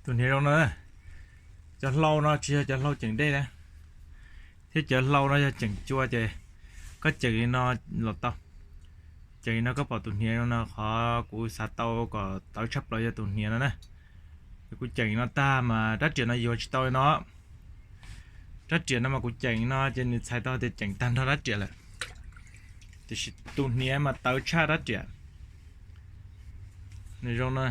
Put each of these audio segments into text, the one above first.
Tus hniav zoo no, cov hlau no tsis yog cov hlau ceev dej na, thiab cov hlau no yog ceev cua ces koj ceev li no los tau. Ceev li no koj pom tus hniav zoo no, qhov kuv xav tau kom tawv tshaj plaws yog tus hniav no na. Kuv ceev no tag mas rab riam no yuav tsis tau li no. Rab riam no mas kuv ceev no ces nws txhais tau tias ceev tag nrho rab riam lawm. Tiam sis tus hniav mas tawv tshaj rab riam. Nws zoo no.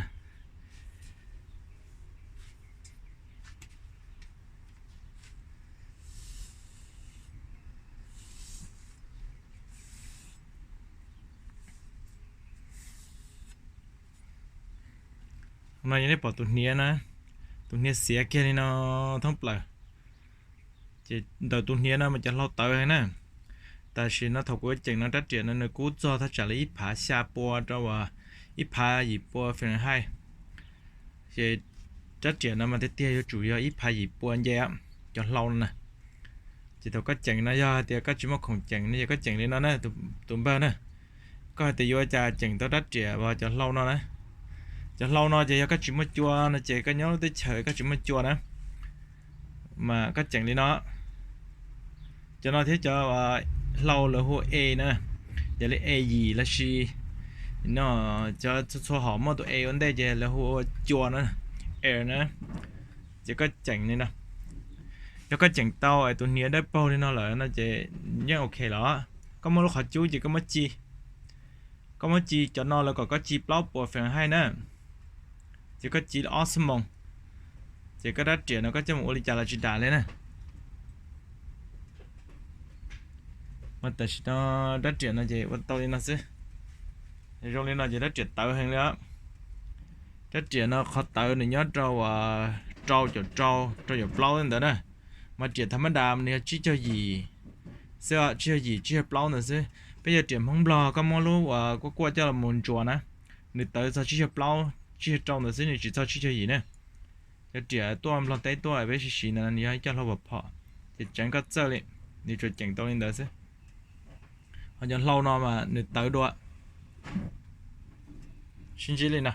No nej pom tus hniav na, tus hniav xiav kiag li no thoob plaws. Ces ntawm tus hniav no mas cov hlau tawv heev na. Tam sim no thaum kuv ceev no rab riam no nws kub txog thaj tsam li ib phav xya pua rau ib phav yim pua Fahrenheit. Ces rab riam no mas tiag tiag yuav tsum yog ib phav yim pua nce cov hlau no na. Ces thaum koj ceev no yog hais tias koj tsis muaj khoom ceev no ces koj ceev li no na, tus npawg na. Koj hais tias yuav cas ceev tau rab riam uas cov hlau no na. Cov hlau no ces yog koj tsis muaj cua no ces koj nyob lub teb chaws koj tsis muaj cua na, mas koj ceev li no. Cov no thiab cov hlau lawv hu e na, yog li e yim los sis no, cov txhua txhua hom muaj tus e ua ntej ces lawv hu ua cua na, air na. Ces koj ceev li no, yog koj ceev tau es tus hniav dawb paug li no lawm no ces yeej ok los. Koj muab lub qhov cub ces koj muab ci, koj muab ci cov no lawv kom koj ci plaub puas Fahrenheit na, ces koj ci ob xuab moos, ces koj rab riam no koj coj mus ua li cas los tsis dam li na. Mas tam sim no rab riam no ces ua tau li no xwb. Zoo li no ces rab riam tawv heev li os. Rab riam no qhov tawv nws nyob rau uas rau caum rau, rau caum plaub ntawd na. Mas riam thav mab das nws yog tsib caug yim xwb, tsib caug yim tsib caug plaub ntawd xwb. Peb yog riam Hmoob Nplog koj muab lub uas kuaj kuaj coj los mus ntsuas na, nws tawv txog tsib caug plaub tsib caug rau ntawd xwb, nws tsis txog tsib caug yim na. Cov riam tuaj Nplog teb tuaj peb siv siv ntawd nws yog ib co hlau phom phom, ces tseev koj txawj li, nws tsuas ceev tau li ntawd xwb. Ho cov hlau no mas nws tawv dua. Sib ntsib li no.